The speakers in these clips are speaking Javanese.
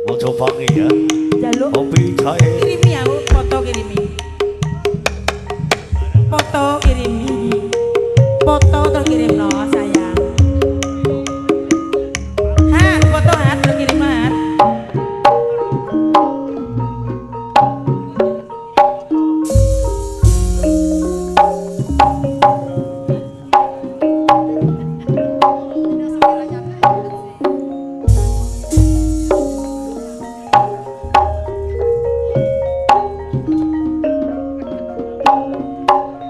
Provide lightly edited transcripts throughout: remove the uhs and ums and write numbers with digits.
Mojopangi ya. Jaluk Kopi jahe. Kirimi aku foto kirimi. Foto kirimi. Foto terus kirimno sayang. Ha, foto ha terus kirim ha.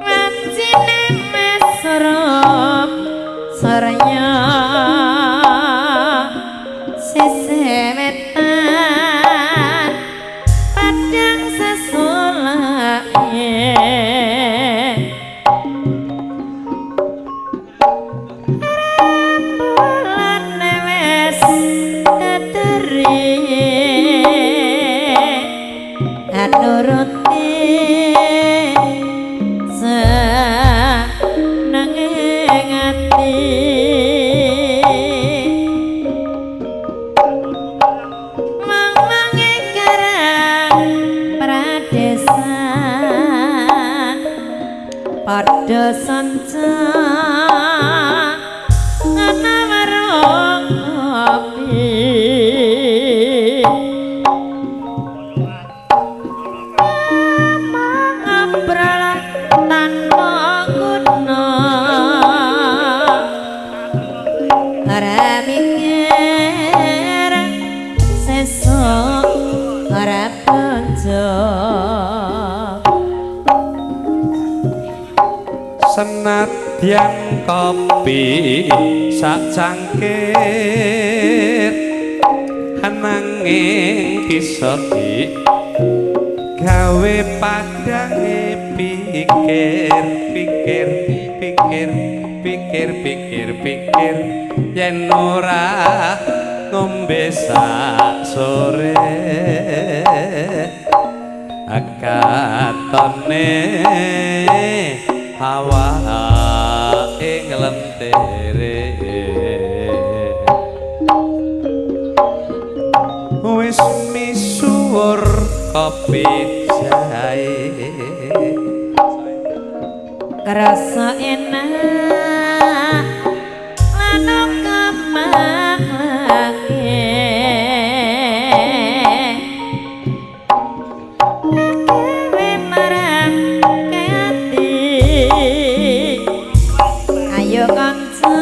Wancine mesrop sarya sisih wetan padang sesulake rembulan wis teteri anuruti senenge ati mang-mange karang pradesan padha sanca ana warung kopi ngabral tanpa guna ora mikir sesuk ora bonjo. Senadyan kopi sak cangkir ananging bisa di gawe padange pikir pikir pikir pikir pikir pikir yen ora ngombe sak sore akatone awake nglentere wis misuwur kopi jahe Kerasa enak lan kemanglake gawe marake ati ayo kanca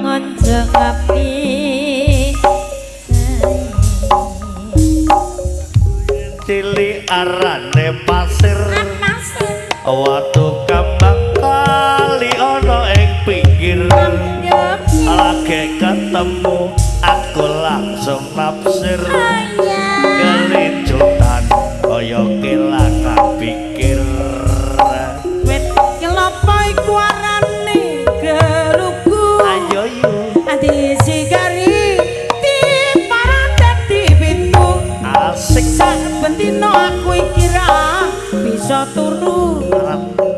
kanca kopi. Cilik arane pasir. Watu kambang kali ana ing pinggir. Lagi ketemu aku langsung nafsir. Kelincutan kaya kelangan pikir. Wit kelapa iku arane geluku. Ayo yu. Disigari diparan dadi pitu. Asik. Saben dina aku iki ra bisa turu.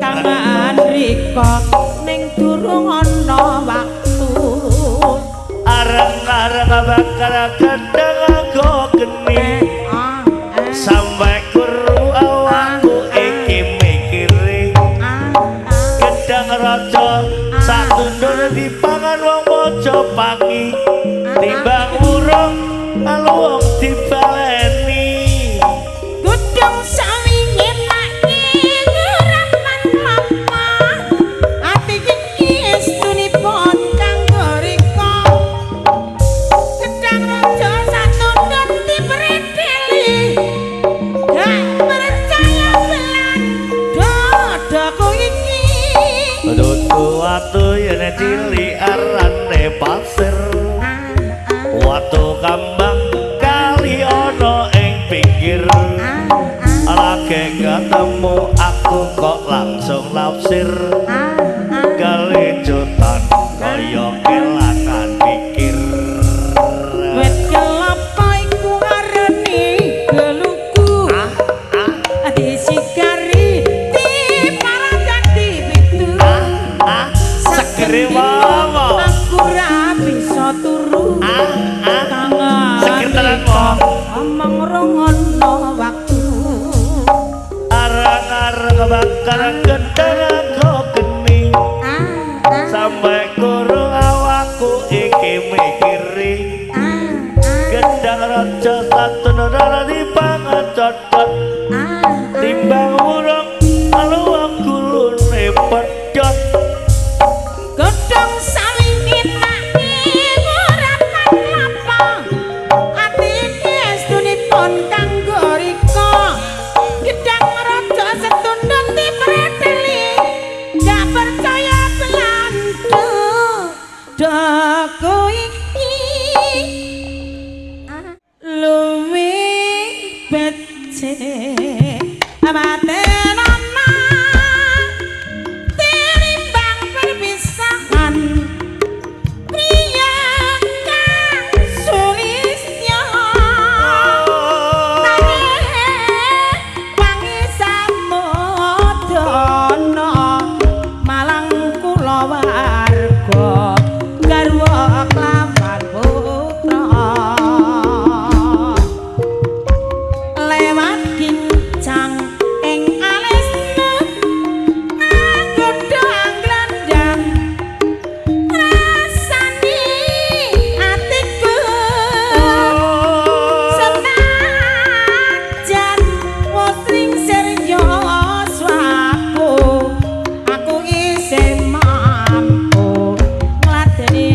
Kangen rika ning durung ana waktu. Areng-areng bakar gedang anggo geni. Sampai kuru awakku iki mikire. Gedang raja satundun dipangan wong Mojopangi. Timbang urung lalu wong dibaleni. Gudang sawinge laki ngurapan kelapa. Ati iki estunipun kanggo rika. Gedang raja satundun dipredeli. Gak percaya belan dadaku iki. Dudu watu yen cilik arane pasir. Watu kambang kali ana ing pinggir. Lagi ketemu aku kok langsung nafsir. Kelincutan kaya kelangan pikir. Wit kelapa iku arane geluku. Disigari diparan dadi pitu. Segere wawa. Aku ra bisa turu. Kangen Segere Wong rong ana waktu. Arang-arang bakar gedang aku geni. Ah, ah, Sampai kurung awakku iki mikiri. ah, ah, Gedang raja satu nurana di pangacodot. ah, ah. Timbang wurung aluwang gulune pedhot. Godhong sawi enake ora kelapa. Atine estunipun kanggo rika. Gedang raja setundun dipreteli. Gak percaya belando. Daku iki luwih becik patenana tinimbang perpisahan priya kang sulistya nanging wangi samudana malang kula warga garwa kelawan putra lewat kincang ing alisna anggodha anglandang rasane atiku senajan wis lingsir yuswaku aku isih mampu ngladeni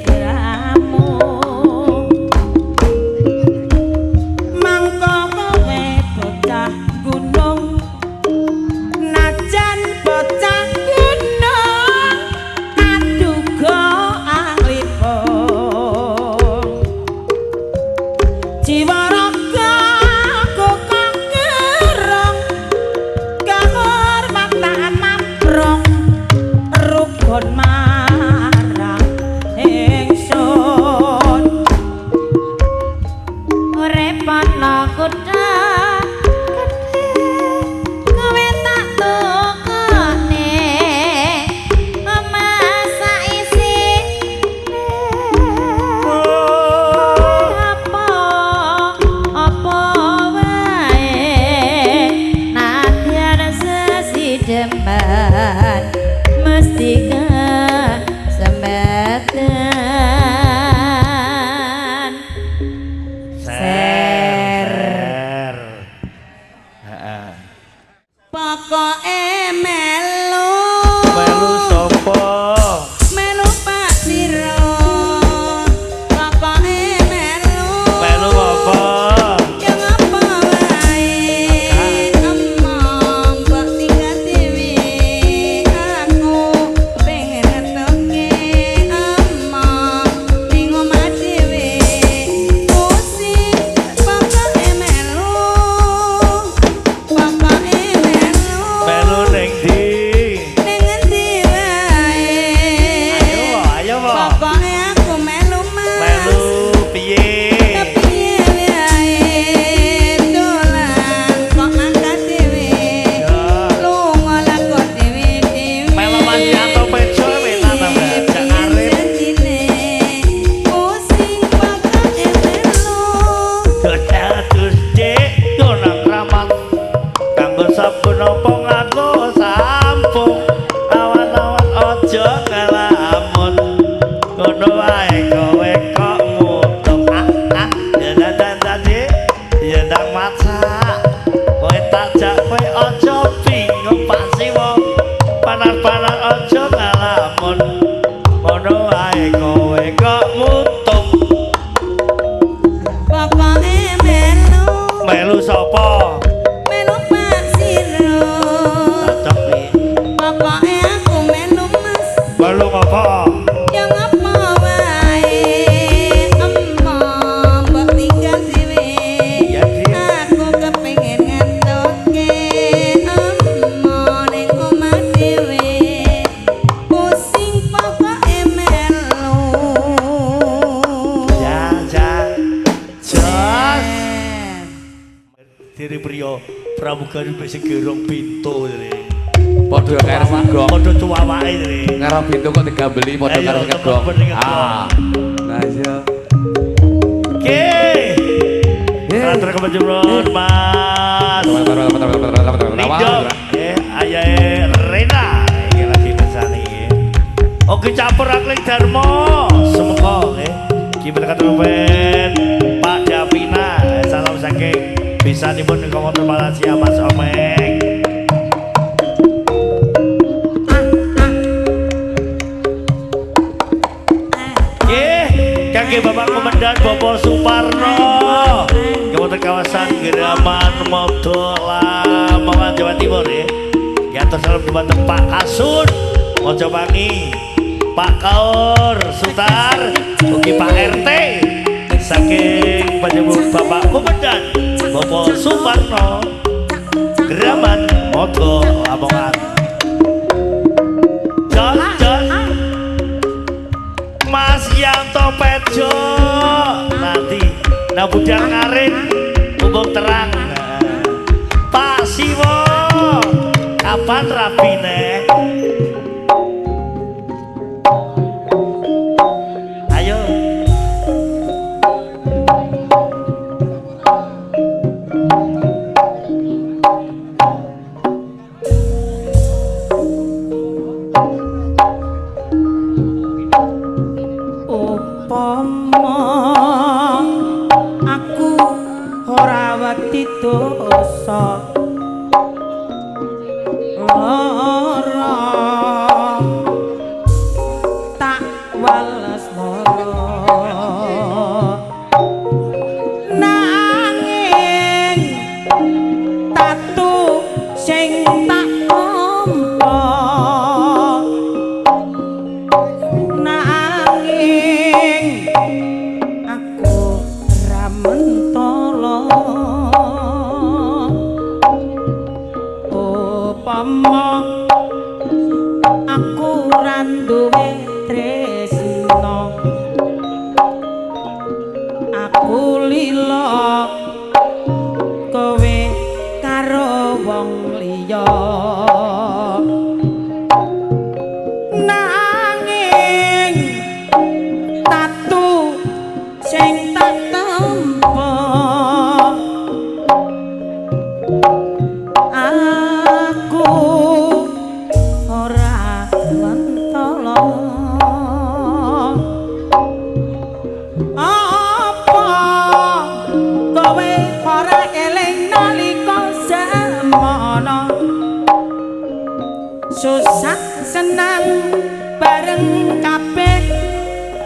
sliramu. Mangko kowe bocah gunung, najan bocah gunung aduga anglipung jiwa raga kok kerong kahormatan mamprong rugon marang ingsun. Urip ana kutha gedhe kowe tak tukone omah saisine apa apa wae nadyan sesideman mesti kesembetan. Ser. Ser. Heeh. Pokoke melu. Melu sapa? Melu Pak Siro, pokoke melu. Melu apa? Yang apa wae emong mbok tinggal dhewe aku pengen ngetokne emong ning omah dhewe pusing. Pokoke melu, pokoke melu. Melu ning ndi? Ning endi wae. Ayo, ayo, po. Pokoke aku melu, Mas. Melu piye? Kepiye wae dolan kok mangkat dhewe. Ya. Lunga lah kok dhewe-dhewe. Melu Mas Yanto Pejo enak ta, Mbak? Jak arep. Janjine pusing, pokoke melu. Terus cek yo nang kramat. Kanggo sabun apa nganggo sampo. Awan-awan aja ngelamun. Ngono wae kowe kok mutung. Ah ah ya dan dan dan ya ndang masak. Kowe tak jak kowe aja bingung Pak Siwo. Panas-panas aja ngelamun. Ngono wae kowe kok mutung. Pokoke melu. Melu sapa? Melu Pak Siro. Cocok nih. Pokoke aku melu, Mas. Melu apa? Yang apa wae emong mbok tinggal dhewe. Iya, Dik. Aku kepengin ngetutke emong ning omah dhewe pusing, pokoke melu. Ya, ya. Jos. Diri priya pramugari wis gerong pintu jere. Padha karo segong. Padha cuwawake jere. Karo pintu kok digambeli padha Ayo, karo ngegong. temen-temen ngegong. Ah. Nah iya. Oke. Eh. Matur kemajuan Mas. Nindok ayahe Rena iki lagi ngersani nggih. Oke campur akling Darmo semoga nggih. Gimana kata Pak Davina, salam saking bisanipun wonten Malaysia Mas Omeng. Nggih, kangge Bapak Komandan Bapak Suparno. Wonten kawasan Geraman Modo Lamongan Jawa Timur nggih. Nggih salam dumateng Pak Kasun Mojowangi, Pak Kaur Sutar, ugi Pak RT saking panjenengan Bapak Komandan Bapak Suparno Geraman Modo Lamongan. Jos jos Mas Yanto Pejo nanti nah budal ngarin hubung terang. Pak Siwo kapan rabine? Ayo Upama aku ora wedi dosa lara tak wales mara nanging tatu sing tak tampa nanging aku ra mentolo upama aku ra duwe tresna aku lila kowe karo wong liya nanging tatu sing tak tampa aku ora mentolo apa kowe ora eling nalika semono susah senang bareng kabeh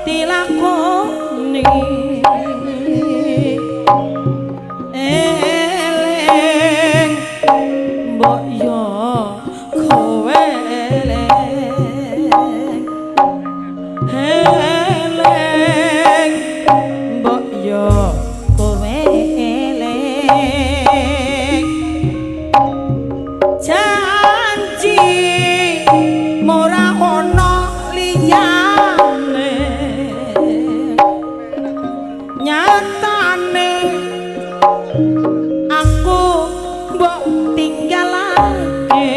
dilakoni eling mbok yo kowe eling eling mbok yo kowe eling janji ora ono liyane nyatane aku mbok tinggalake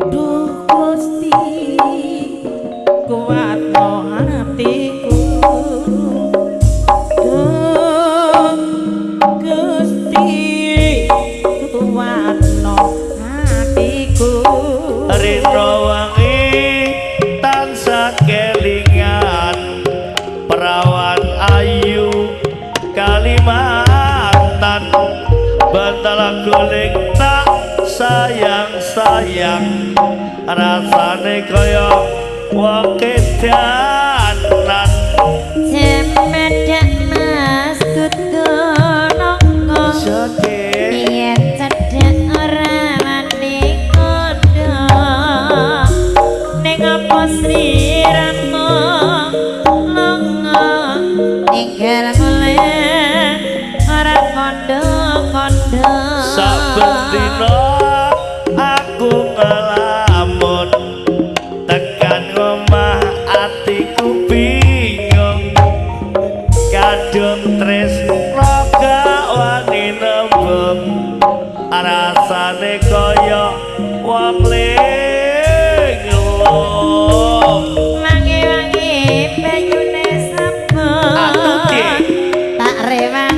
duh Gusti kuatno atiku duh Gusti kuatno atiku Rino wangi tansah kelingan perawan ayu Kalimantan bantal guling tak sayang-sayang rasane kaya wong kedanan. Cemedek Mas dudu nongko Sedih yen cedhak ora wani kandha ning apa sliramu lunga ninggal mulih ora kandha-kandha. Saben dina aku ngelamun tekan omah atiku bingung kadung tresno gak wani nembung rasane kaya wong linglung. Wangi-wangi banyune sabun Atuh, Dik. tak rewangi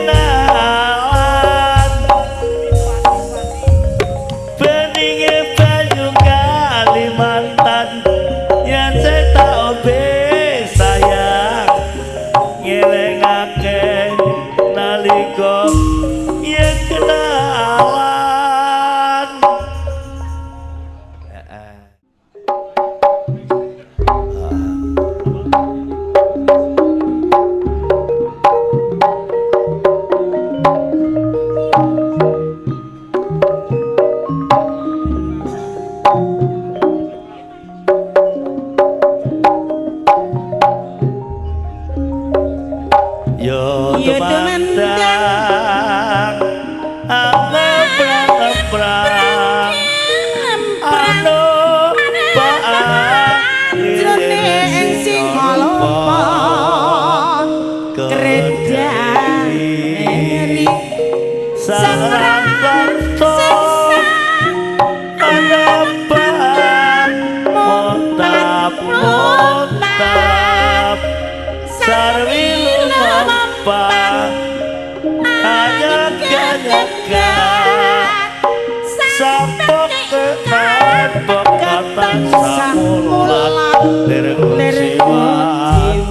Kenalan beninge banyu Kalimantan yen saya tak obe sayang ngelingake nalika yen kenalan. Heeh. Yo Yo tumandang ngeprang-ngeprang anu Jroning sing lupa kredani sang raksa anapan motap motap sarwi lumampa anyek-anyek sapok kepekatan samulat lir kuciwat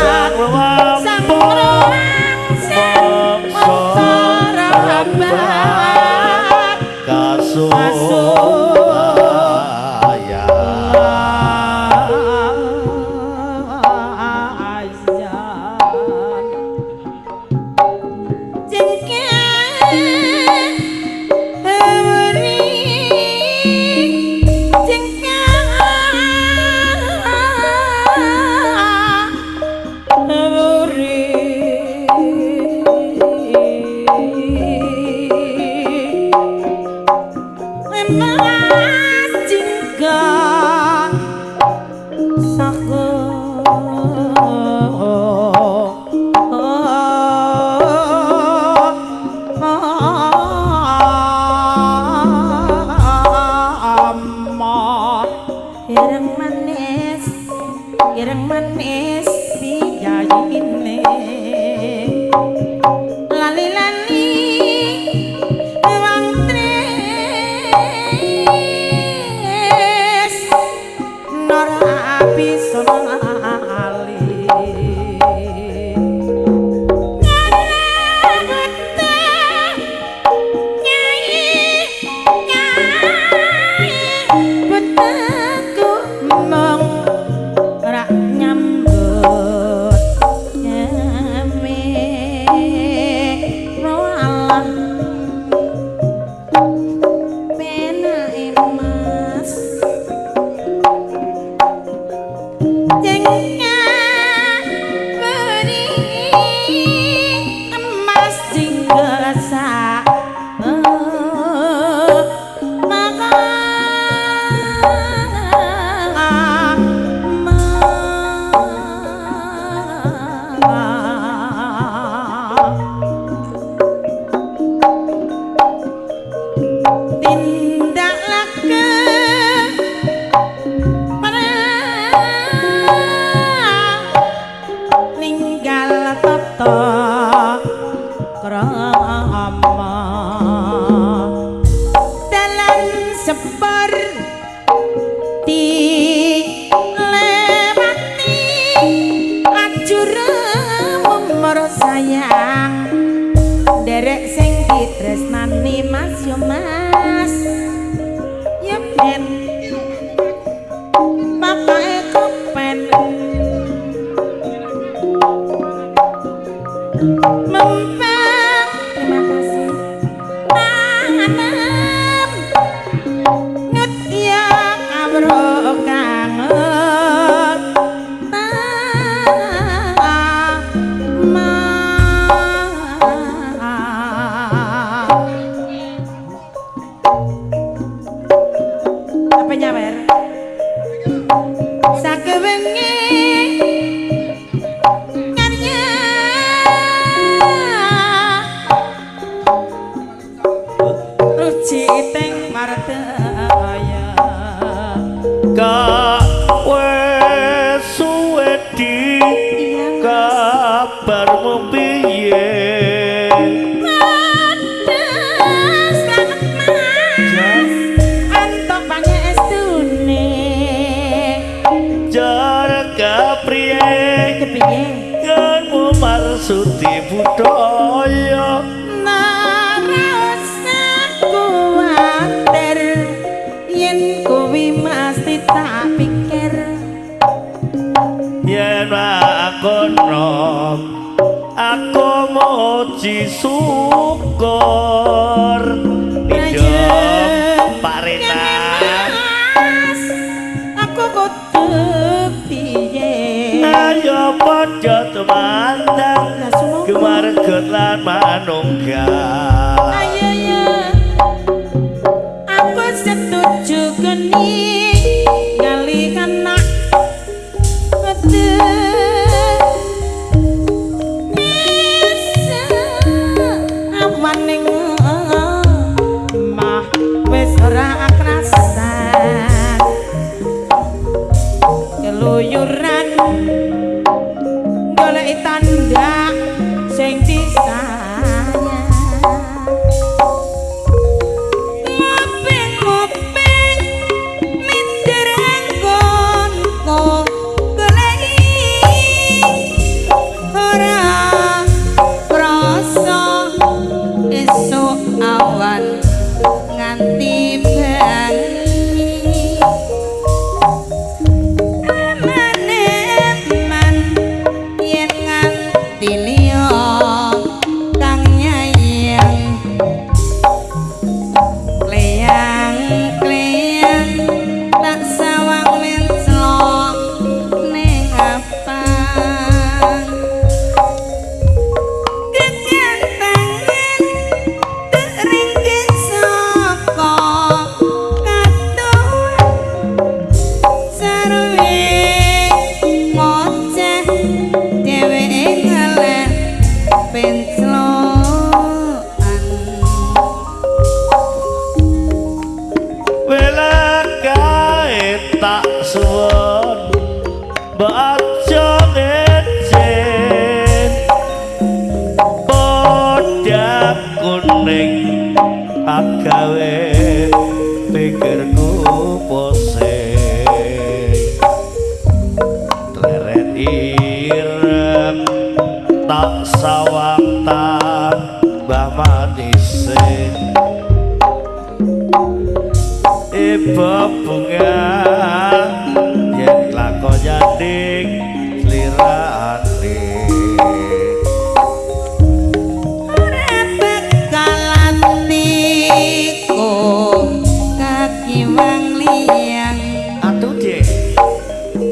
sang luampo mongso rabat kasumaya. Ireng manis, ireng manis piyayine. Lali-lali wang tris ora bisa lali. Beteku mong ora nyambut gawe walah penake Mas jengkak beri emas jingga sak ninggal tata krama dalan sepur dilewati ajur mumur sayang nderek sing ditresnani Mas yo Mas ya ben bapake kepen mempeng terima kasih tanam Puji syukur. Nidom Pak Rena. Mas, aku kudu piye? Ayo padha tumandang Lah, sumangga. Gemargot lan manunggal. Ayo ya, aku setuju geni ngali anak betul. Bisa awan ning omah wis ora krasan, keluyuran golek tanda sing disayang. Kuping-kuping minder anggonku goleki ora krasa esuk awan nganti bengi. Eman-eman yen nganti liya kang nyayang, kleyang-kleyang tak sawang menclok ning apang. Kegantengan teringkit saka katuh sarwe ngoceh dheweke ngeleh penclokan. Welakae tak suwun mbok aja ngece. Podhak kuning agawe pikirku pusing. Tleret ireng tak sawang tambah manise. Iba bunga yen lakon nyanding slirane. Ora bakal atiku kakiwang liyang. Atuh Dik.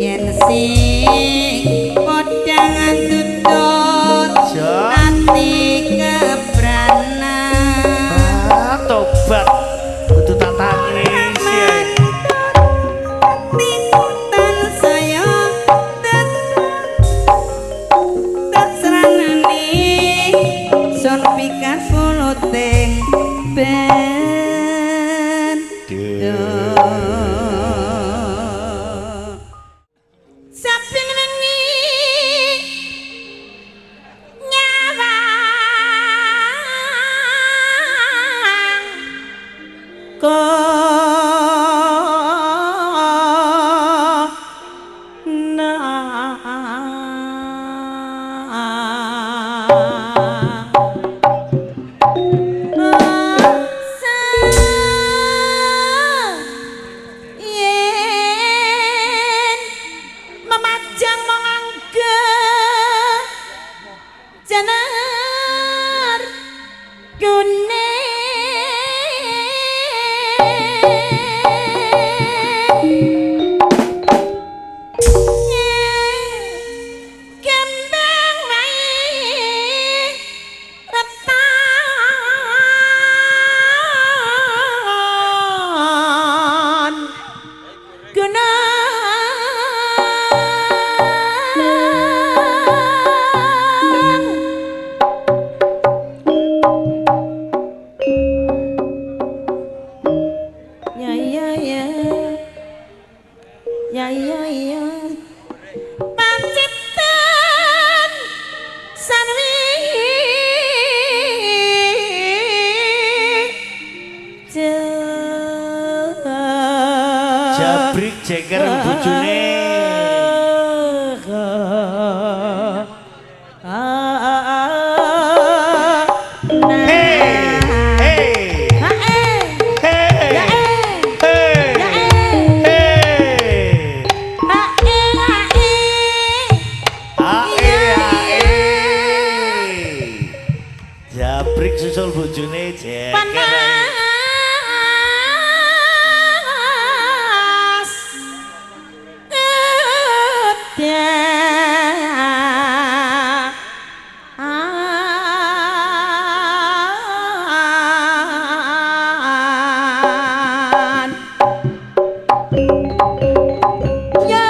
Yen sing podhangan tutut Ja. ati kebranan. Ah, tobat kudu tak tangisi ae. Atiku tansaya tetranane sun pikat puluting ben. Saben wengi nyawang ko yen memajang mongangge jenar kuning kembang wae retan gunung. Ya ya ya ya ya ya Pacitan sanwi Jabrik jeger bojone. Hey, hey, hey, hey, hey. Ae, ae. Disusul bojone jeger. Panas kedan. Ya,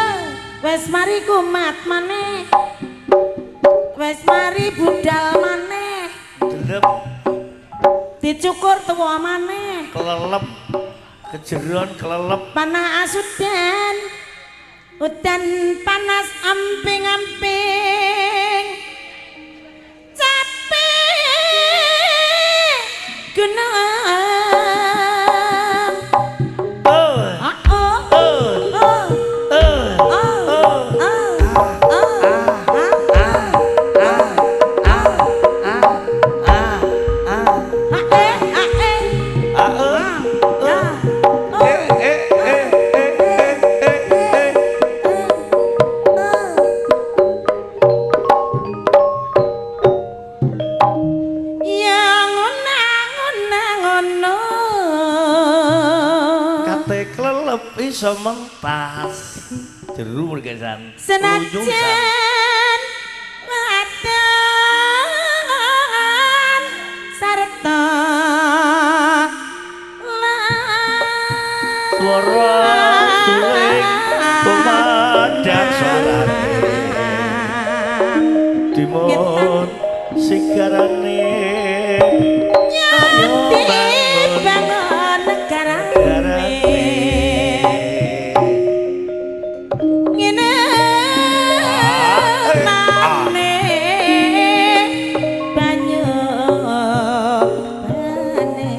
wes mari kumat maneh. Wes mari budal maneh. Delep Dicukur tuwa maneh. Kelelep. Kejeron kelelep. Panah asudan. Udan panas amping-amping. Capek gunung. Oh. Oh, oh, Oh. oh, Oh. oh, Oh. oh, oh, ah, Ah. Ah. ah, eh, ah, eh, Ah. Eh. ya, oh, Eh eh eh eh eh eh eh. oh. Ya ngono ngono ngono. Kate klelep iso mentas. Jeru mergesan. Senajan wadon sarta Swara suling pemadam suarane. Dimon sigarane. Ayo bangun bangun negarane negarane. Ngene maneh banyu bane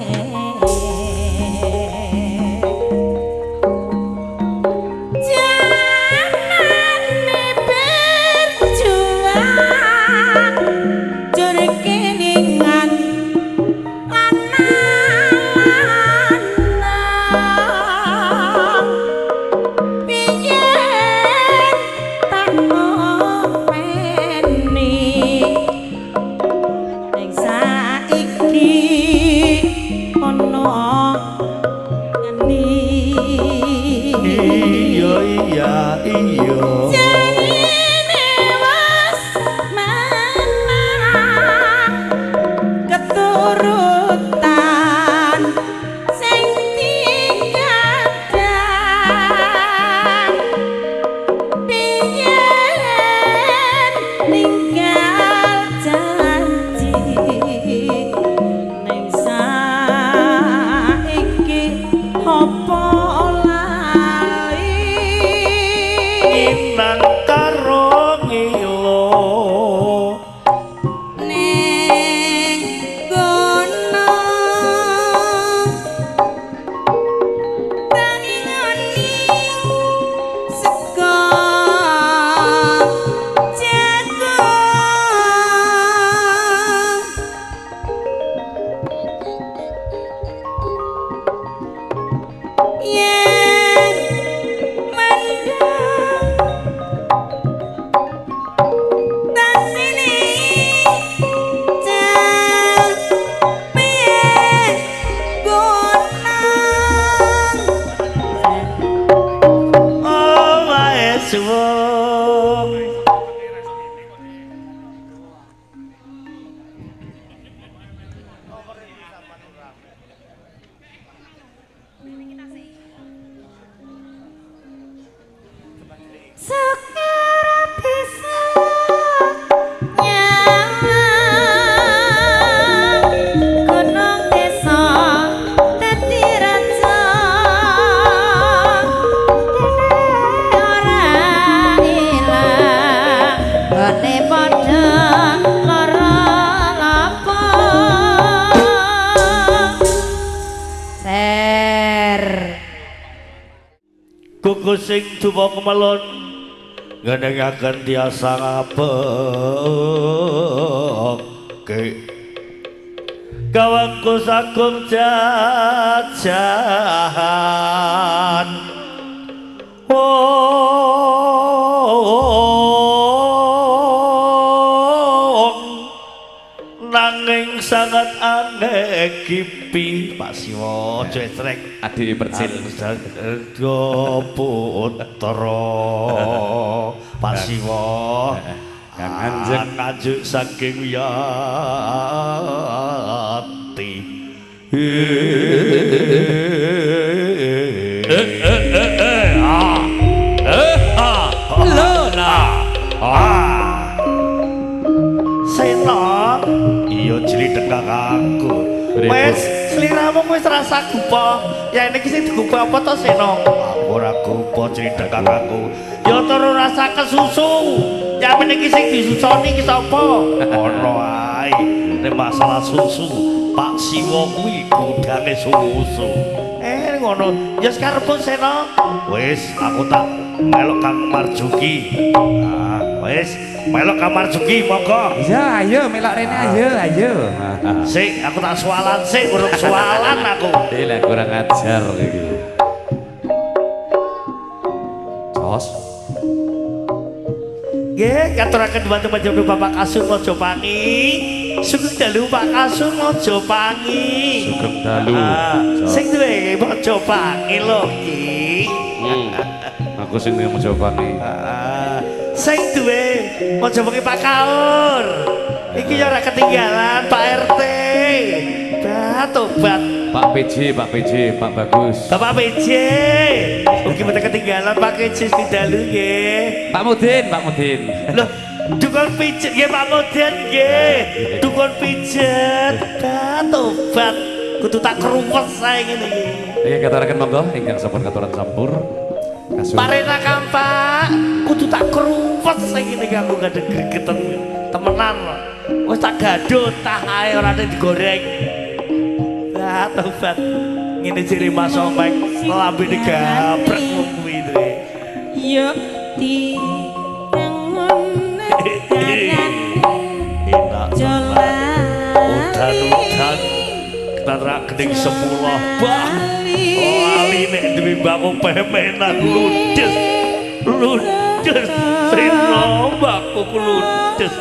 jamane berjuang jur kelingan lanang piyen tak openi ning saiki ana ngene. Iya iya iya. Jarine wis menang keturutan sing digadang piyen ninggal janji ning saiki apa lali. Inang karo ngilo. Ning kono tangingoni sego jagung yen mendang tasini piye gonang. Omahe suwung. Sekara bisa nyawang gunung desa dadi raja dene ora ilang gone padha lara lapa. Ser. Kuku sing tuwa kemelon ngenengaken tiasa ngapeke. Kawangku sagung jajahan. Oh, nanging sangat Kipi Pak Siwa aja estrek Adik Percil. Arga Putra Pak Siwa Kang Anjeng. Nganjuk saking Wiyati. Sena iya jlidhek kakangku. Wis sliramu wis rasa gupa. Ya ini sing digupa apa to Sena? Aku ora gupa jlidhek kakangku. Ya turu rasa kesusu. Ya meniki sing disusoni iki sapa? Ana ae. Nek masalah susu, Pak Siwa kuwi gudange susu. Ngono. Ya sekarepmu Sena. Wis, aku tak melok Kang Marjuki. Ah, wis, melok Kang Marjuki monggo. Ya, ayo melok rene ayo, ayo. Sik, aku tak sualan sik, urung sualan aku. Iki lek kurang ajar iki. Jos. Nggih, katuraken dhumateng panjenengan Bapak Kasun Mojopangi. Sugeng dalu Pak Kasun Mojopangi. Sugeng dalu. Sing duwe Mojopangi lho iki. Aku sing duwe Mojopangi. Sing duwe Mojopangi Pak Kaur. Iki ya ora ketinggalan Pak RT. Tobat. Pak PJ, Pak PJ, Pak Bagus. Bapak PJ. Ugi mboten ketinggalan Pak PJ sing dalu nggih. Pak Mudin, Pak Mudin. Loh, dukun pijet nggih Pak Mudin nggih. Dukun pijet. Tobat. Kudu tak kruwes ae ngene iki. Iki katuraken monggo ingkang sampun katuran sampur. Kasun. Parena kampak, kudu tak kruwes ae ngene iki aku gak ada gregeten temenan. Wis tak gaduh tah ae ora ada digoreng. Tobat. Ngene ciri Mas Omek lambene gabrek wong kuwi Dre. Yuk di tengun negarane Enak tenan. Udan-udan ketrak gening sepuluh bah. Lali nek duwe mbakku pemenan ludes. Ludes. Seno mbakku ku ludes.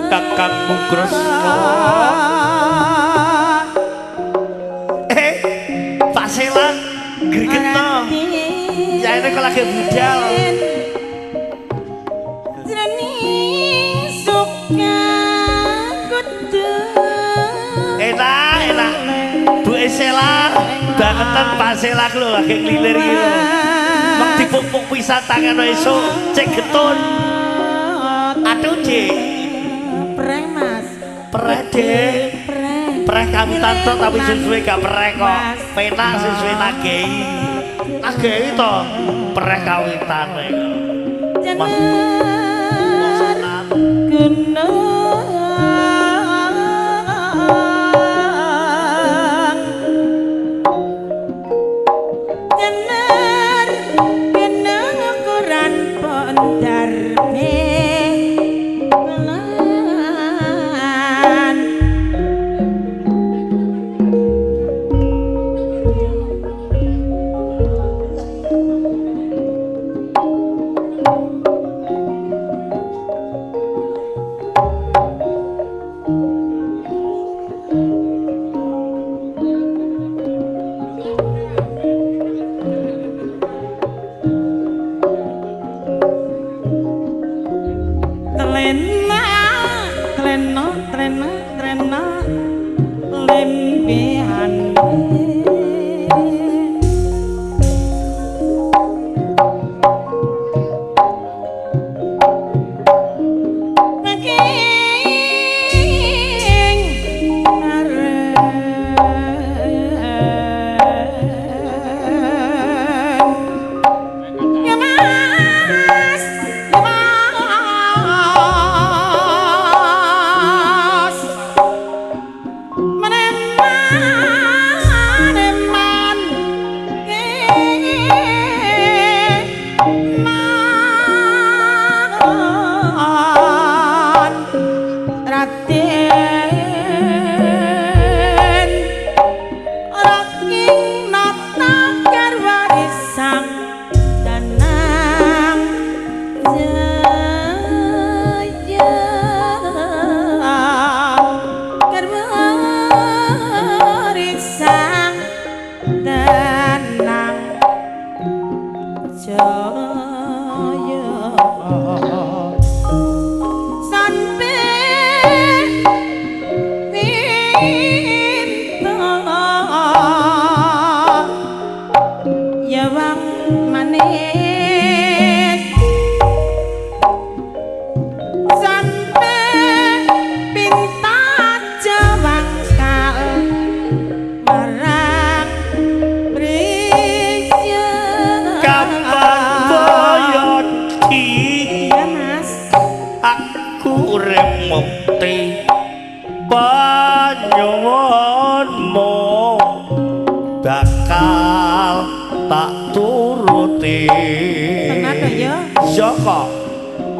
Kakangmu Kresna. Pak Sela gregetno. Ya ini kok lagi budal. Jroning suka kudu. Enak, enak. Bu Sela bangetan Pak Sela lho lagi ngelilir iki lho. Mek dipupuk pisan tangan esuk cek getun. Aduh, Dik. Preh, Mas. Preh, Dik. Preh. Preh kawitan tok tapi susuwe gak preh kok. Penak susuwe nagehi. Nagehi to preh kawitan iku. Mas Jenar gunung jenar gunung ukuran pondar belan.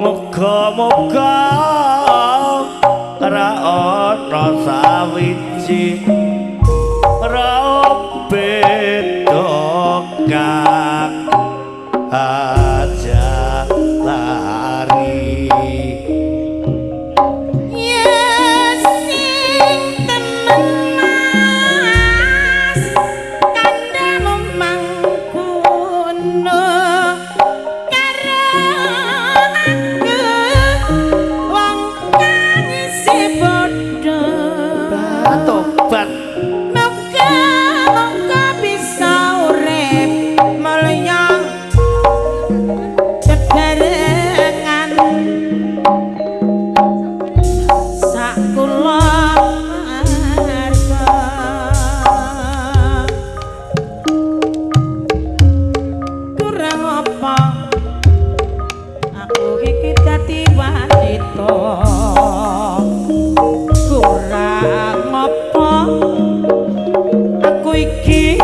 Muga-muga ora ana sawiji ora beda kang aja lari. Ya sing temen Mas, kandhamu mangkono karo aku wong kang isih padha. Tobat. Muga-muga bisa urip mulya bebarengan sak kula warga. Kurang apa aku iki dadi wanita, kurang apa aku iki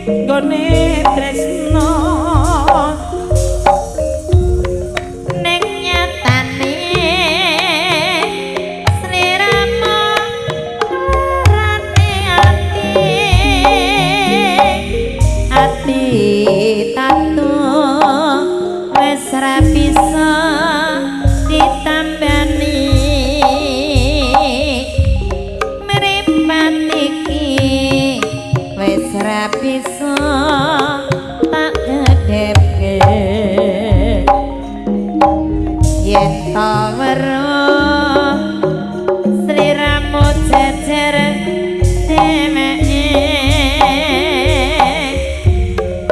nggone tresno. Ning nyatane sliramu larane ati, ati tatu wis ra bisa ditambani. Mripat iki wis ra bisa tak gedhepke, yen ta weruh sliramu jejer dheweke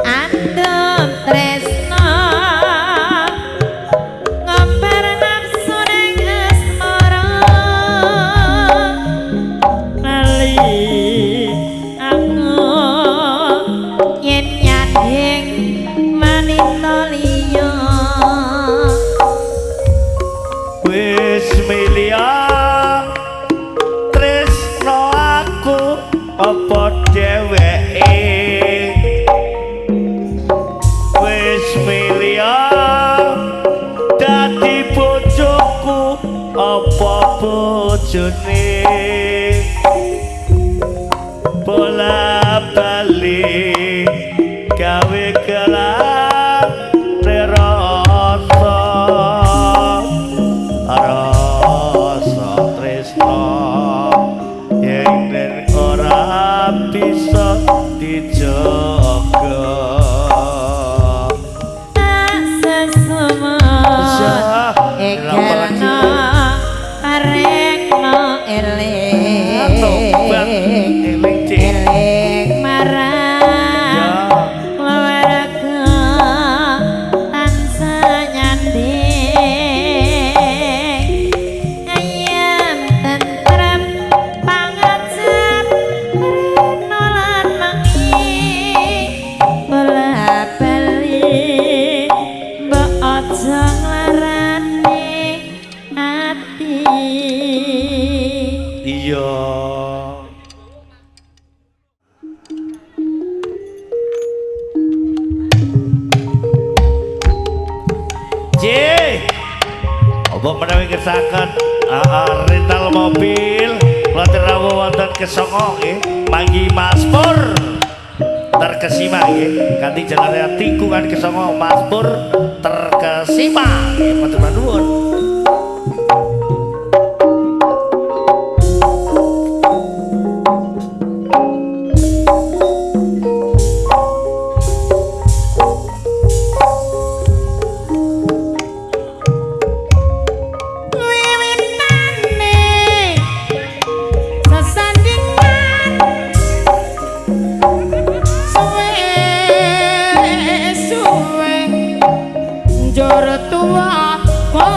andum tresno ngombar nafsu ning asmara. Lali aku yen nyanding manita liya. Wis milya tresno aku apa dheweke, wis milya dadi bojoku apa bojone. Bola bali gawe gelang rasa rasa tresno yen ora bisa dijaga. Tak sesama egalno parengno eling, Tobat eling cik. Eling marang keluarga tansah nyanding, ayem tentrem pangajap rino lan wengi. Bola bali mbok aja nglarani ati. Iya. C. Apa menawi kersakaken rental mobil wonten rawuh wonten Kesongo nggih, manggi Mas Pur terkesima nggih, kanthi jalan tikungan Kesongo Mas Pur terkesima nggih, matur nuwun. Wiwitane sesandingan suwe suwe njur tuwa kok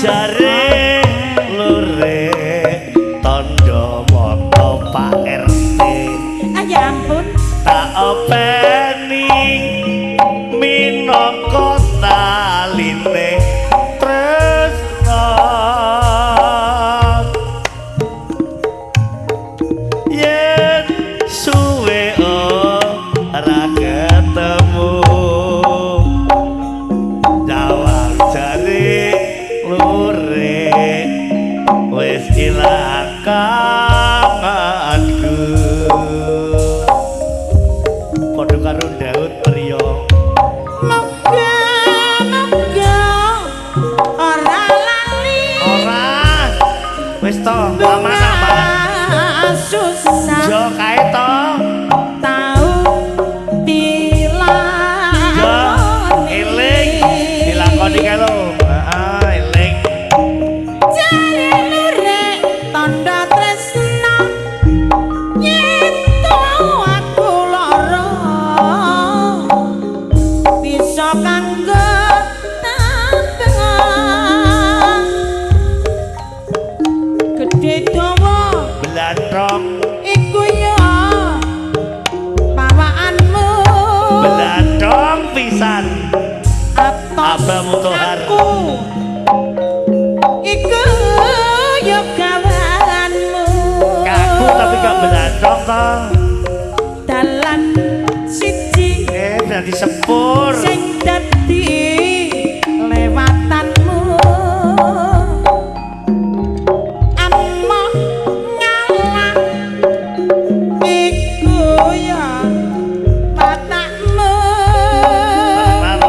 Jare lure tondo moto Pak RT. Ah, ya ampun. Tak openi minangka taline tresno. Yen suwe ora ketemu, jawab jare lure wis ilang kangenku. Padha karo Daud Priyo. Moga moga ora lali. Ora wis to, aman aman. Susah. Yo kae to. Tau Yo dilakoni. Eling dilakoni kae lho. Heeh, eling. Jare lure tandha tresna yen aku lara bisa kanggo tambangan gedhe dawa. Blantrong. Iku ya pawaanmu. Blantrong pisan. Atos. Abah Mutohar. Aku iku ya gawanmu. Kaku tapi gak blantrong to. Dalan siji Eh, berarti sepur. Sing dadi lewatanmu amok ngalah iku ya watakmu. Tenan.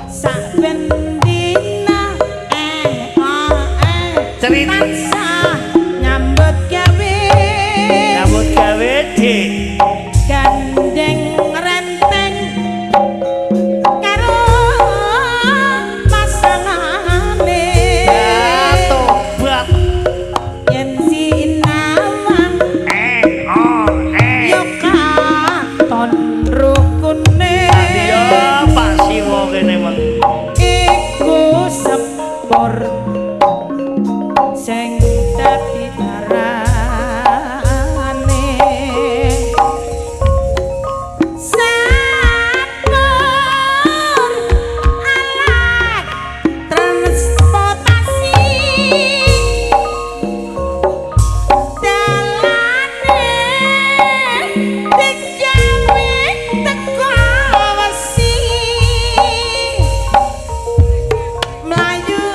Saben dina eh oh, eh. Cerita. Tansah nyambut gawe. Nyambut gawe, Dik. Gandeng renteng karo pasangane. Ya tobat. Yen sinawang Eh oh eh. yo katon rukune. Yo Pak Siwo kene meng. Iku sepur sing dadi darane sepur alat transportasi dalane digawe teko wesi mlayu.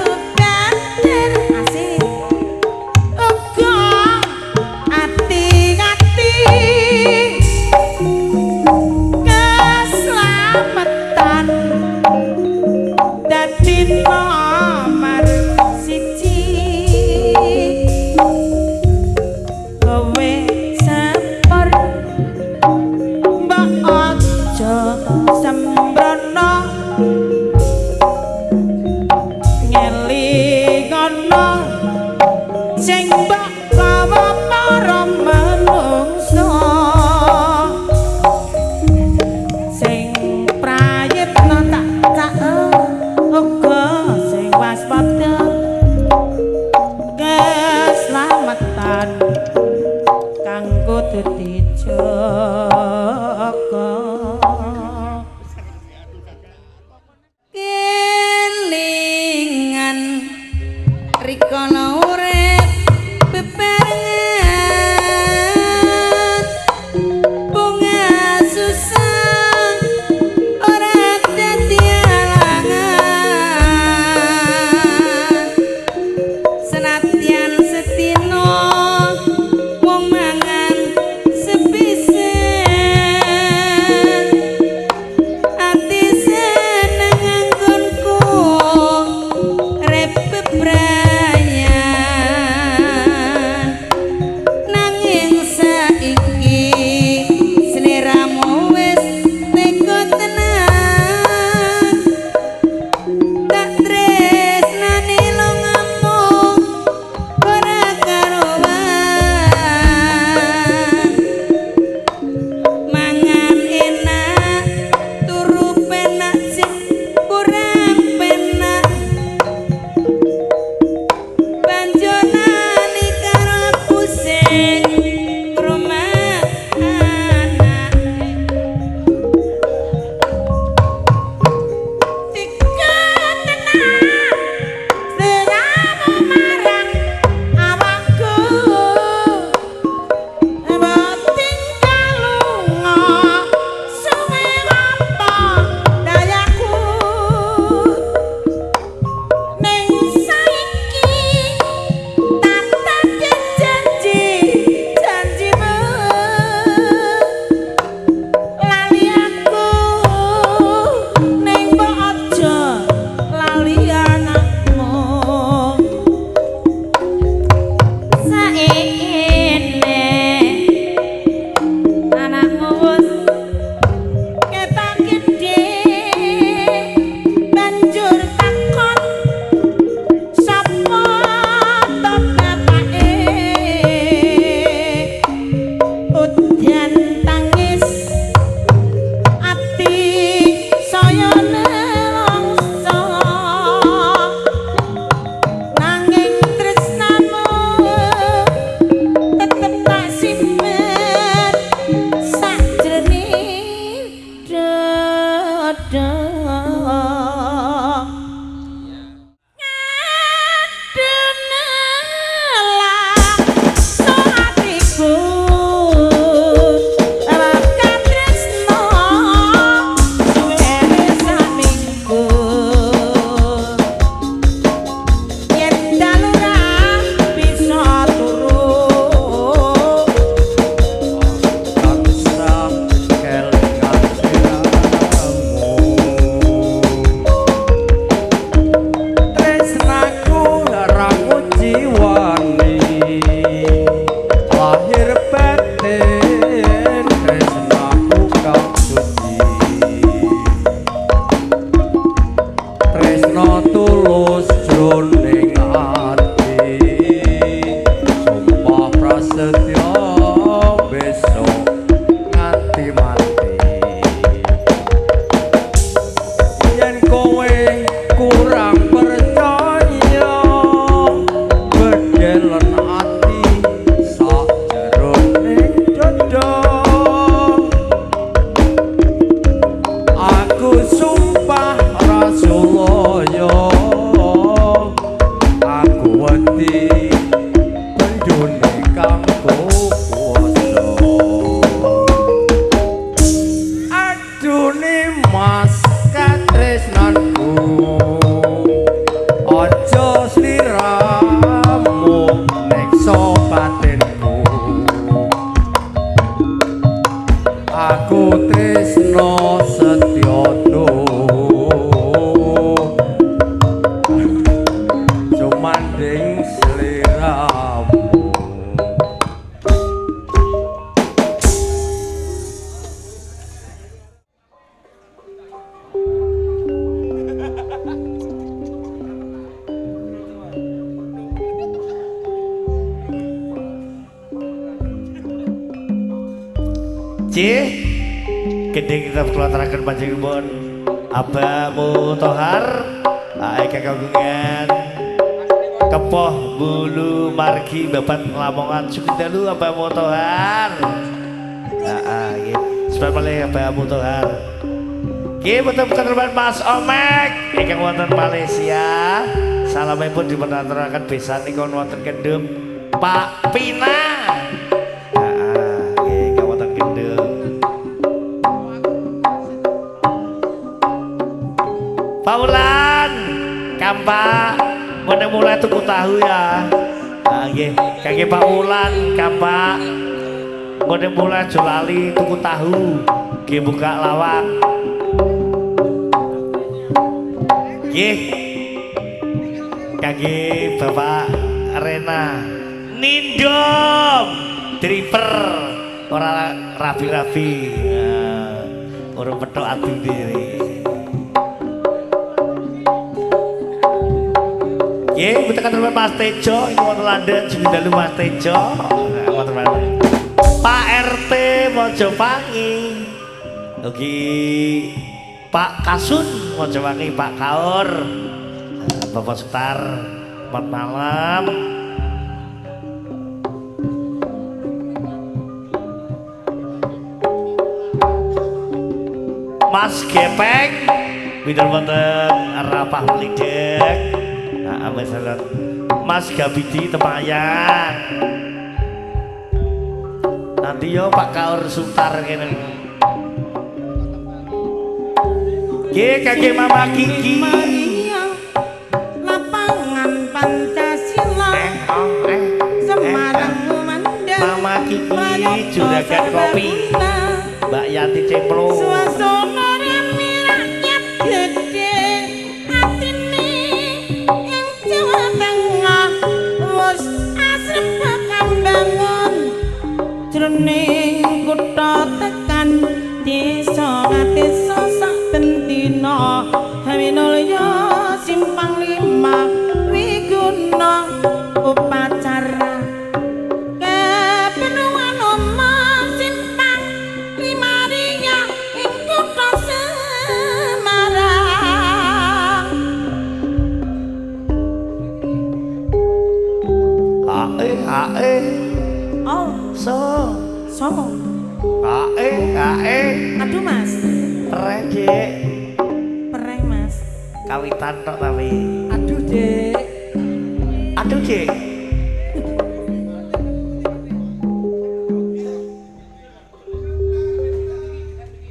Tresno tulus jroning ati, sumpah prasetya besok nganti mati. Yen kowe kurang percaya, bedelen ati sak jerone dada. Aku sumpah Rasulaya, aku wedi bendune kang kuwasa. Adune mas katresnanku, aja sliramu neksa batinku. Aku tresno setya tumanding sliramu. C gending kita kelataraken panjenenganipun Abah Mutohar ingkang kagungan Kepoh Bulu Margi Babat Lamongan. Sugeng dalu Abah Mutohar. Heeh nggih. Sebab malih Abah Mutohar. Nggih boten katerban Mas Omek ingkang wonten Malaysia. Salamipun dipunaturaken besanipun wonten Kendum Pak Pina. Heeh nggih ingkang wonten Kendum. Pak Wulan, kampak, mulai mulai tuku tahu ya. Nah, nggih, kangge Pak Wulan, kampak, mulai mulai aja lali tuku tahu, nggih buka lawang. Nggih. Kangge Bapak Rena Nindom driver ora rabi-rabi. Nah, urung petok ati diri. Nggih, mboten katur Mas Tejo ing wonten London, sugeng dalu Mas Tejo. Nah, wonten London. Pak RT Mojopangi. Ugi Pak Kasun Mojowangi, Pak Kaur. Bapak Sutar, selamat malam. Mas Gepeng, bidal wonten Rapah Mlidek. Nah, misalnya Mas Gabidi Temayang. Nanti yo Pak Kaur Sutar kene. Nggih, kangge Mama Kiki. Maria, lapangan Pancasila, Semarang ngumandang, Mama Kiki juragan kopi. Mbak Yanti Cemplo. Suasana rame rakyat gede atine ing Jawa Tengah wis asrep kambangun jroning kutha tekan desa desa saben dina Winulya simpang lima wiguna upacara kepenuhan omah simpang lima ria ing kutha Semarang. Ae ae Oh, so sopo? Ae ae Aduh Mas, pereh Dik. pereh Mas. Kawitan tok tapi. Aduh Dek. Aduh Dik.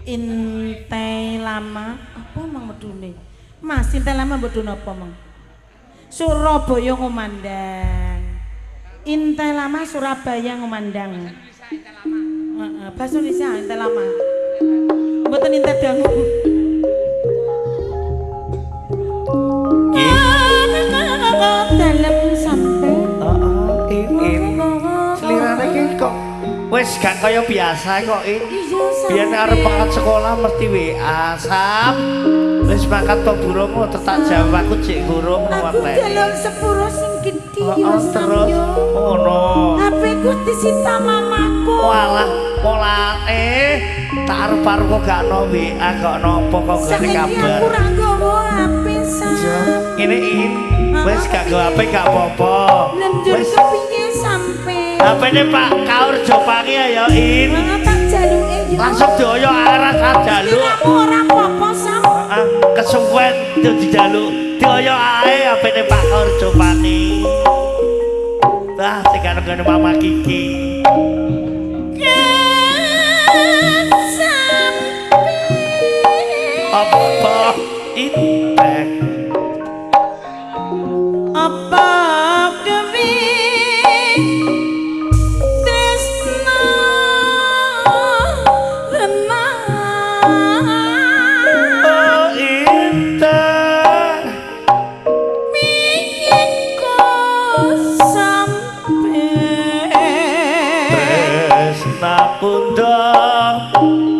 Intai lama apa mang medune? Mas, intai lama medune apa mang? Surabaya ngumandang. Intai lama Surabaya ngumandang. Heeh, bahasa Indonesia intai lama. Mboten intai dangu. Nggih. Dalem sampe. Heeh, in in. Selirane ki kok wis gak kaya biasa kok in. Iya. yo sampe. Biyen arep mangkat sekolah mesti WA, Sam. Wis mangkat to burung tak jawab aku cek gurung Aku njaluk sepuro sing gedhi yo Heeh, Sam terus yo. ngono. HP ku disita mamaku. Walah, polane tak arep-arep kok gak ono WA, gak ono apa kok gak Saiki kabar. aku ora nggawa HP Sam. Ngene In, wis gak nggawa HP gak apa-apa. Lenjur Wis kepiye sampe? HP-ne Pak Kaur Jopangi ya In. Malah tak jaluke yo. Langsung dioyo arah sak jaluk. Aku ora apa-apa Sam. Ah, kesuwen yo dijaluk. Dioyo ae HP-ne Pak Kaur Jopangi. Bah, sing karo Mama Kiki. Sampe. Apa intek? Apa kewi tresna renang Oh, intek. piye kok sampe Tresna kundang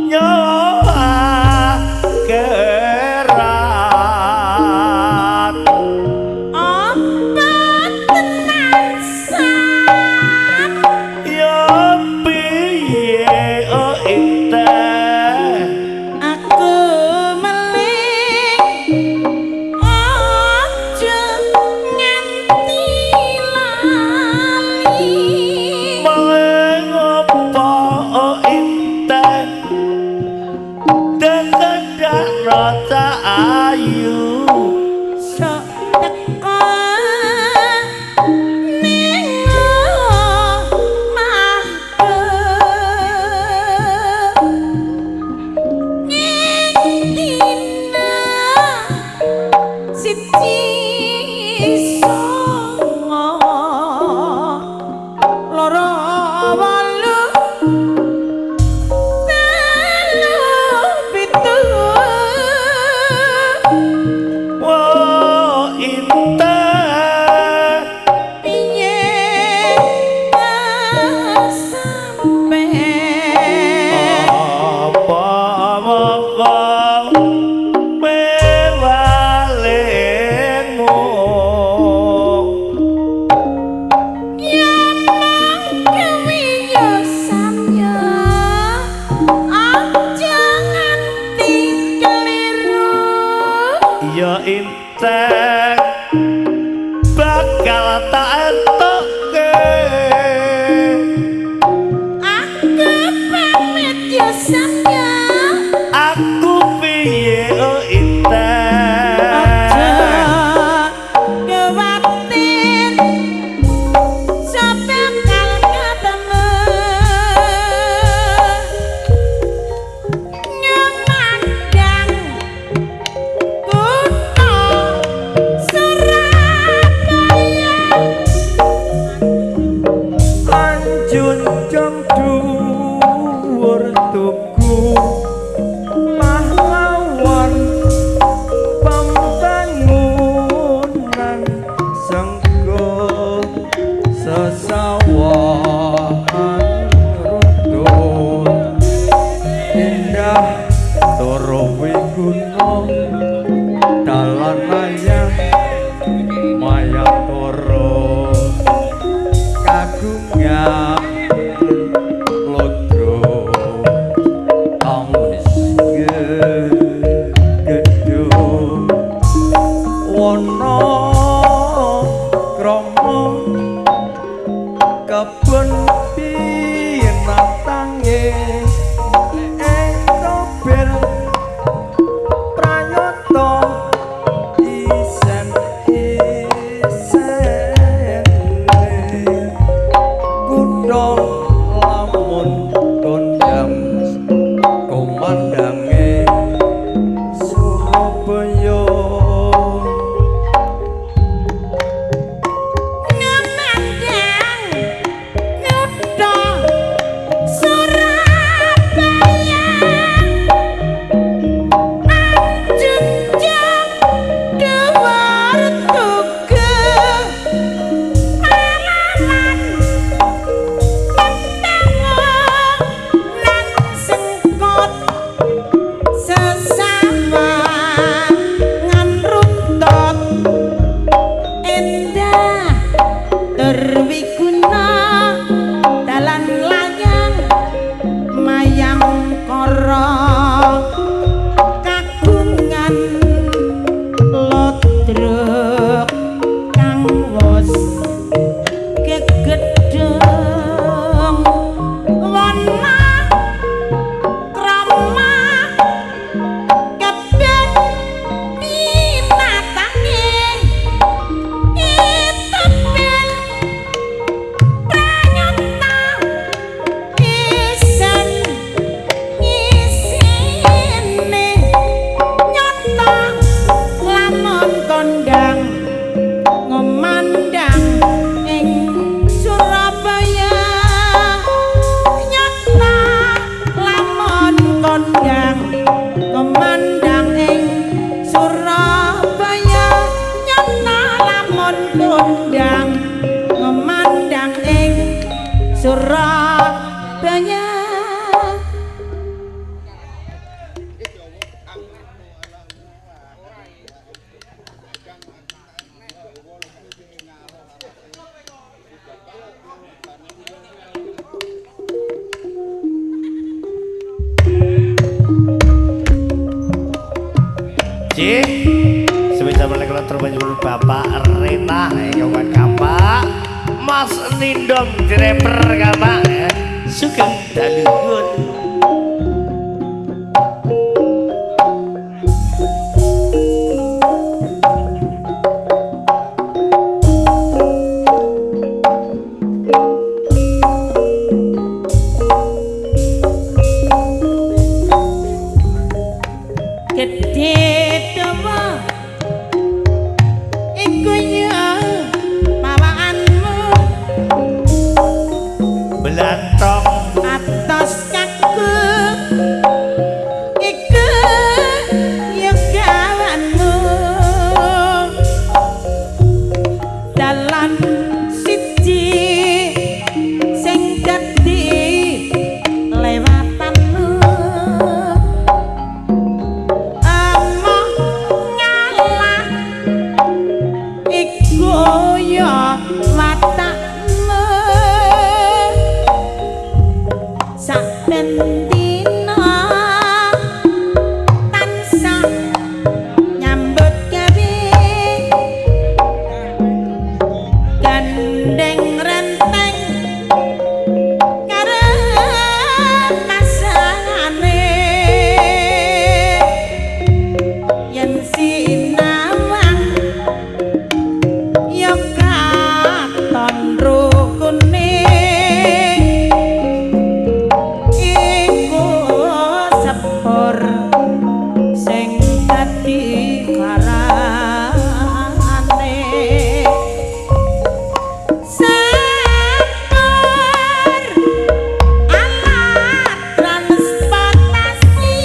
nyoba kerat. Apa tenan Sam? Ya piye oh intek? Aku meling aja nganti lali. Mengapa oh intek? Dekedak rasa ayu. Sok teko ning omahku ing dina 1 9 2 8 3 7. Oh intek. Piye sampe Apa mongko mewalemu? Ya mong kewi yo Sam yo aja nganti keliru. Ya intek bakal tak entukke. Aku pamit yo Sam yo. Aku piye oh intek? Aja kuwatir bakal ketemu nyemandang kutha Surabaya. Anjunjung dhuwur tugu pahlawan pembangunan senggo sesawahan runtuh indah toro wiguna dalan layang mayantara kagungan lodro kang wis gedho wana krama kebun binatange entobel prayata isen isene kutha lamun kondang komandange Surabaya. Pun Bapak Rena ingkang kapak Mas Nindong driver kapak sugeng dalu nuwun. Gedhe dawa iku ya pawaanmu Belantong atos kaku iku ya gawanmu dalan siji sing dadi lewatanmu emoh ngalah iku ya watakmu saben dina tansah nyambut gawe gandeng renteng karo pasangane yen sinawang ya katon rukune iku sepur sing dadi karane sepur alat transportasi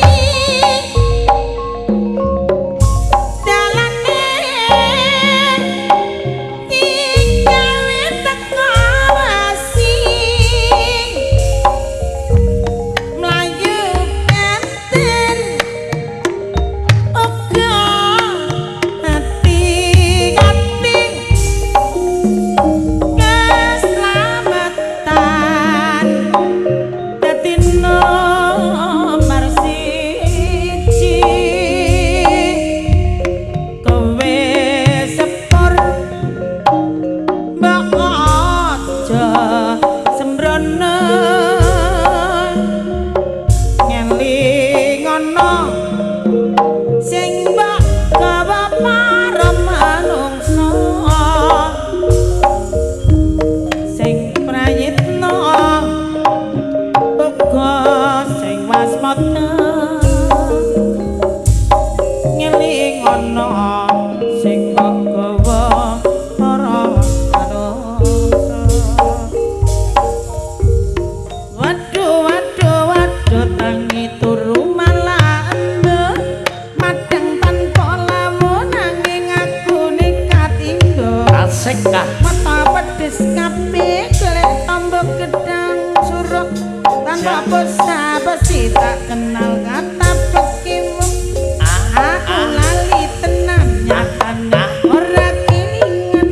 dalane digawe teko wasi mlayu benten uga ati-ati keselamatan dadi nomor siji kowe sepur mbok aja sembrono ngelingono sing mbok gawa para manungsa sing prayitna uga sing waspada ngelingono sing mbok gawa para manungsa. Waduh waduh waduh tangi turu malah embek madang tanpa lamun nanging aku nekat inggo Asik kah mata pedes kabeh golek tombo gedang suruk tanpa basa-basi tak kenal kata pekimu aku lali tenan nyatane ora kelingan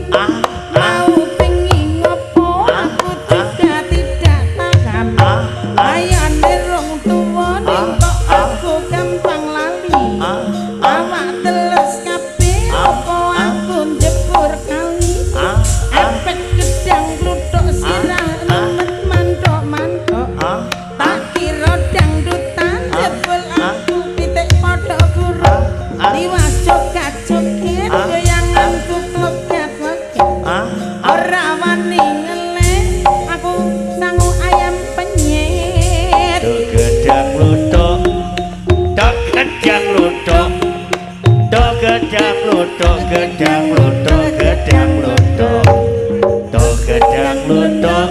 mau pengen ngopo aku juga tidak paham ayane rong tuwa ning kok aku gampang lali awak teles kabeh apa aku njebur kali efek gedang kluthuk sirah nemet manthok-manthok tak kira dangdutan jebul aku pitik padha guru liwas jogat-joget goyanganku klogat-kloget ora wani ngelih aku sangu ayam penyet. Gedang luthuk dok gedang luthuk dok gedang luthuk gedang luthuk gedang luthuk dok gedang luthuk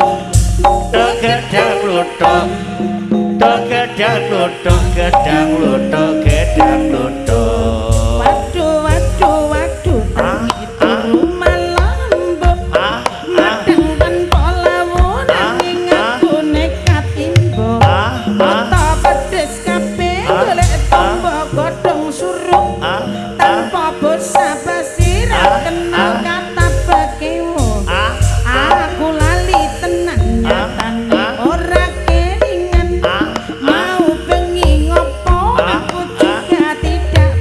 dok gedang luthuk dok gedang luthuk gedang luthuk gedang luthuk. Waduh waduh waduh tangi turu malah mbok madang tanpa lawuh nanging aku nekat imbo mata pedes kabeh golek tombo godhong suruh tanpa basa-basi ra kenal kata bakimu aku lali tenan nyatane ora kelingan mau bengi ngopo aku juga tidak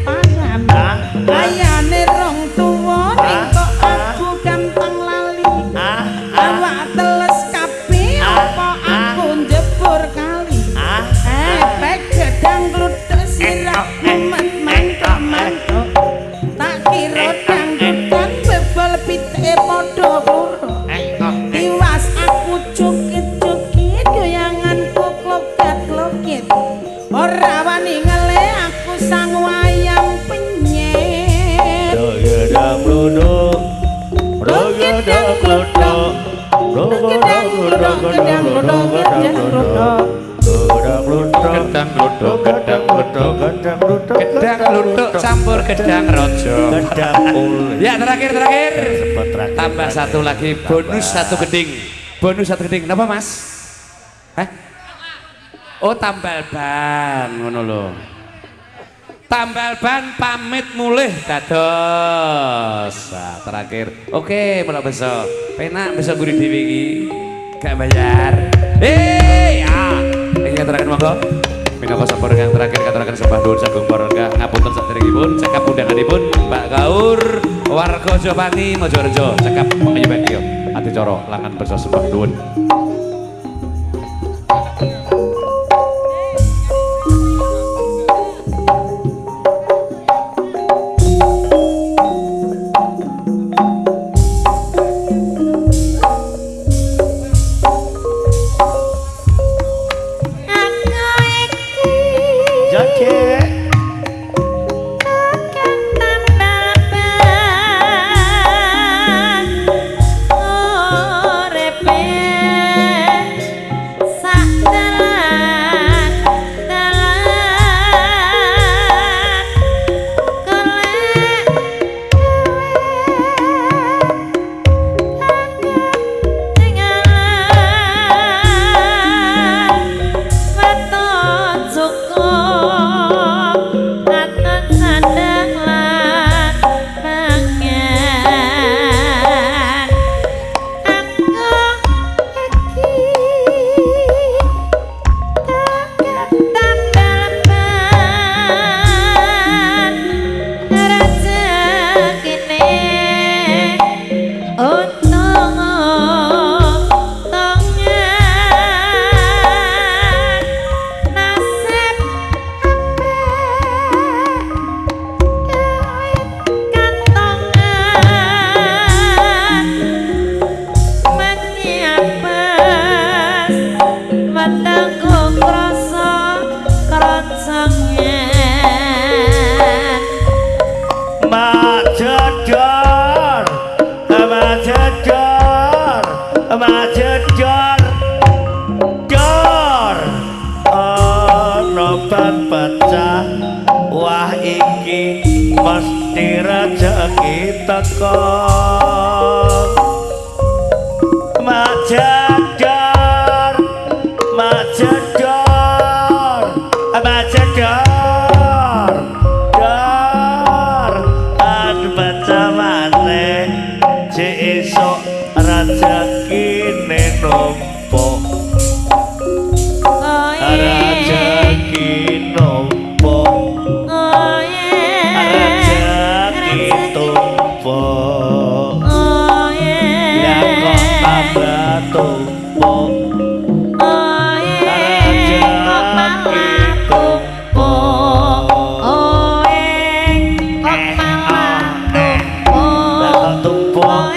Gedang glodok. Gedang glodok, gedang glodok, gedang glodok. Gedang glodok. Gedang glodok, gedang glodok. Gedang glodok. Gedang glodok campur gedang rojo. Gedang uli. Ya, terakhir terakhir. Sebut terakhir. Tambah satu lagi, bonus satu geding. Bonus satu geding. Kenapa, Mas? Hah? Oh, tambal ban ngono lho. Tambal ban pamit mulih dados. Nah, terakhir. Oke, mulai besok. Penak besok guri dhewe iki. Gak bayar. Eh, ya. Iki terakhir monggo. Minangka sampur ingkang terakhir katuraken sembah nuwun sagung para ngapunten saderengipun cekap undanganipun Mbak Kaur warga Jopani Mojorejo cekap mangayubagya adicara langan bersa sembah nuwun. Aku iki Jake. tukang tambal ban urepe sak dalan dalan golek tinggalan weton cukup katon sandang lan pangan aku iki tukang tambal ban rezekine untung-untungan nasib apik duit kantongan menyiapes wetengku krasa kroncongan. Majedor, majedor, majedor, dor. Ana ban pecah, wah iki mesti rejeki teko. Majedor, majedor, majedor, dor. Ban pecah maneh, jek esuk rezekine numpuk. Rezeki numpuk, rezeki tumpuk. Lah kok tambah tumpuk, rezeki tumpuk. Lah kok tumpuk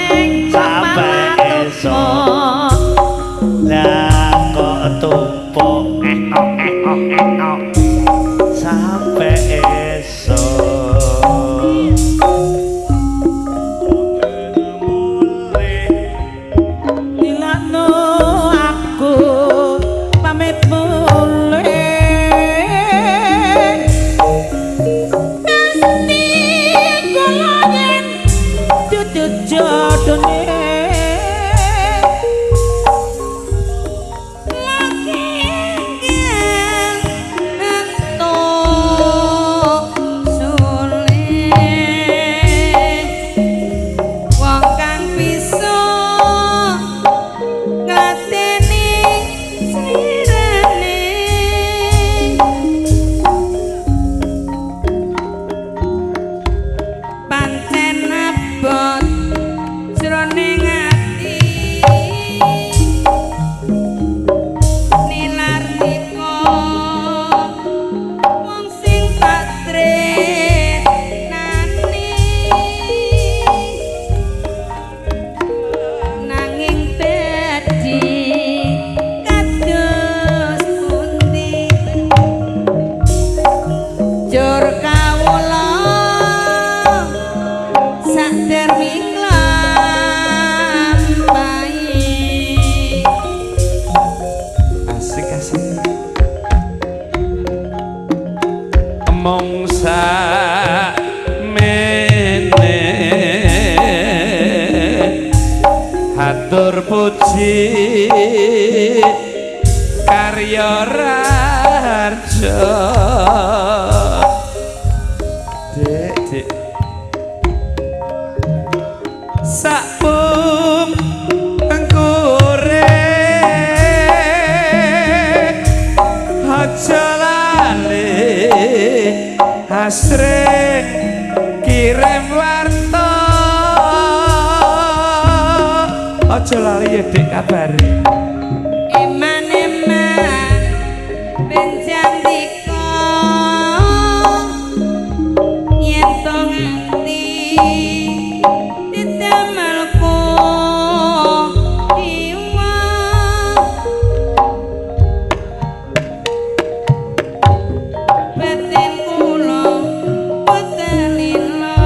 sampai esok. Lah kok tumpuk sampai esok. Dilakno aku pamit mulih mesti kula yen dudu jodone Lagi entuk sule wong kang bisa ngateni slirane pancen abot Matur puji karya raharja. Dek, dek, sakpung engkure aja lali asring kirim warta, aja lali ya, Dek, kabare. Eman-eman benjandika yen to nganti didamelku kiwa, batin kula boten lila.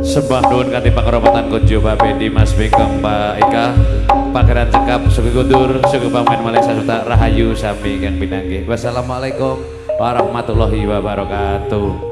Sembah nuwun kanthi pangromatan kunjo Pak Bedi, Mas Bengkong, Pak Eka, Pangeran Cekap, Sugih Kundur, Sugih Pamen Malaysia Suta Rahayu sami ingkang pinanggih. Wassalamualaikum warahmatullahi wabarakatuh.